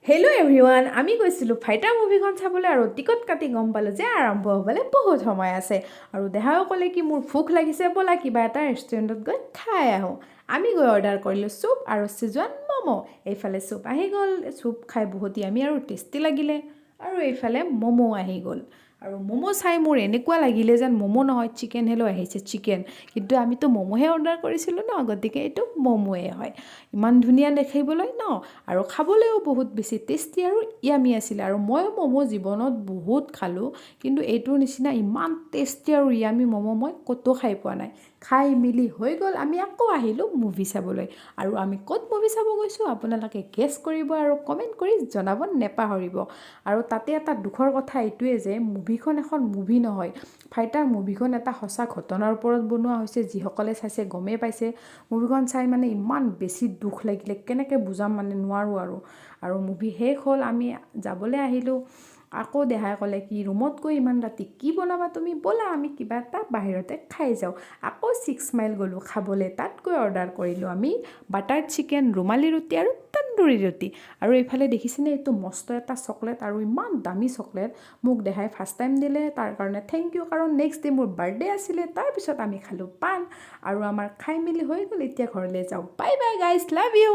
Hello' everyone, আমি গৈছিলোঁ fighter মুভিখন চাবলৈ আৰু টিকট কাটি গম পালোঁ যে আৰম্ভ হ'বলৈ বহুত সময় আছে। আৰু দেহাও ক'লে কি মোৰ ভোক লাগিছে, ব'লা কিবা এটা ৰেষ্টুৰেণ্টত গৈ খাই আহোঁ। আমি গৈ অৰ্ডাৰ কৰিলোঁ চুপ আৰু চিজৱান ম'ম'। এইফালে চুপ আহি গ'ল। চুপ খাই বহুত য়ামি আৰু টেষ্টি লাগিলে আৰু এইফালে ম'ম' আহি গ'ল। আৰু ম'ম' চাই মোৰ এনেকুৱা লাগিলে যেন ম'ম' নহয়, চিকেনহে লৈ আহিছে, চিকেন। কিন্তু আমিতো ম'ম'হে অৰ্ডাৰ কৰিছিলোঁ ন, গতিকে এইটো ম'ম'য়ে হয়। ইমান ধুনীয়া দেখিবলৈ ন আৰু খাবলৈও বহুত বেছি টেষ্টি আৰু য়ামি আছিলে। আৰু মই ম'ম' জীৱনত বহুত খালোঁ, কিন্তু এইটোৰ নিচিনা ইমান টেষ্টি আৰু য়ামি ম'ম' মই ক'তো খাই পোৱা নাই। খাই মেলি হৈ গ'ল, আমি আকৌ আহিলোঁ মুভি চাবলৈ। আৰু আমি ক'ত মুভি চাব গৈছোঁ, আপোনালোকে গেছ কৰিব আৰু কমেণ্ট কৰি জনাব নেপাহৰিব। আৰু তাতে এটা দুখৰ কথা এইটোৱে যে মুভিখন এখন মুভি নহয়, ফাইটাৰ মুভিখন এটা সঁচা ঘটনাৰ ওপৰত বনোৱা হৈছে। যিসকলে চাইছে গমেই পাইছে। মুভিখন চাই মানে ইমান বেছি দুখ লাগিলে, কেনেকৈ বুজাম মানে নোৱাৰোঁ আৰু। আৰু মুভি শেষ হ'ল, আমি যাবলৈ আহিলোঁ। আকৌ দেহাই ক'লে কি ৰুমত গৈ ইমান ৰাতি কি বনাবা তুমি? ব'লা আমি কিবা এটা বাহিৰতে খাই যাওঁ। আকৌ ছিক্স মাইল গ'লোঁ খাবলৈ। তাত গৈ অৰ্ডাৰ কৰিলোঁ আমি বাটাৰ চিকেন, ৰুমালী ৰুটি আৰু তন্দুৰী ৰুটি। আৰু এইফালে দেখিছেনে এইটো মস্ত এটা চকলেট আৰু ইমান দামী চকলেট মোক দেহাই ফাৰ্ষ্ট টাইম দিলে, তাৰ কাৰণে thank U, কাৰণ নেক্সট ডে মোৰ বাৰ্থডে আছিলে। তাৰপিছত আমি খালোঁ পাণ আৰু আমাৰ খাই মেলি হৈ গ'ল। এতিয়া ঘৰলৈ যাওঁ। Bye bye guys, love you.